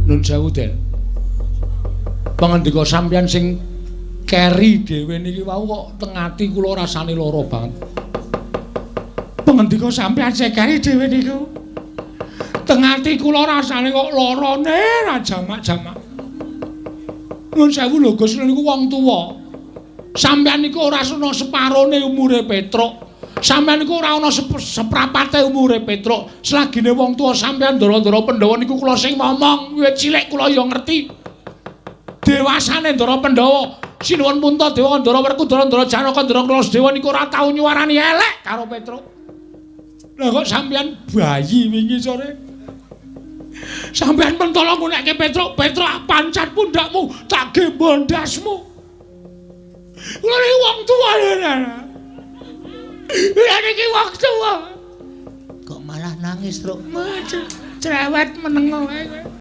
Nun sewu, Den. Pangandika sampeyan sing keri dhewe niki wau kok teng ati kula rasane lara banget. Pangandika sampeyan sing keri dhewe niku teng ati kula rasane kok larane ra jamak-jamak. Nun sewu lho Gus, niku wong tuwa. Sampeyan niku ora ana separone umure Petruk. Sampeyan niku ora ana seprapate umure Petruk. Selagine wong tuwa sampeyan Ndara-ndara Pandhawa niku kula sing momong, wiwit cilik kula ya ngerti. Dewasane Ndara Pandhawa, Sinuwun Puntadewa, Ndara Werkudara, Ndara Janaka, Ndara Kaladewa niku ora tau nyuwarani elek karo Petruk. Lah kok sampeyan bayi wingi sore? Sampeyan pentala ngunekke Petruk, Petruk pancat pundakmu, tak gembol ndasmu. Kula niki wong tuwa lho. Kula niki wong tuwa. Kok malah nangis, Truk? Cerewet meneng wae.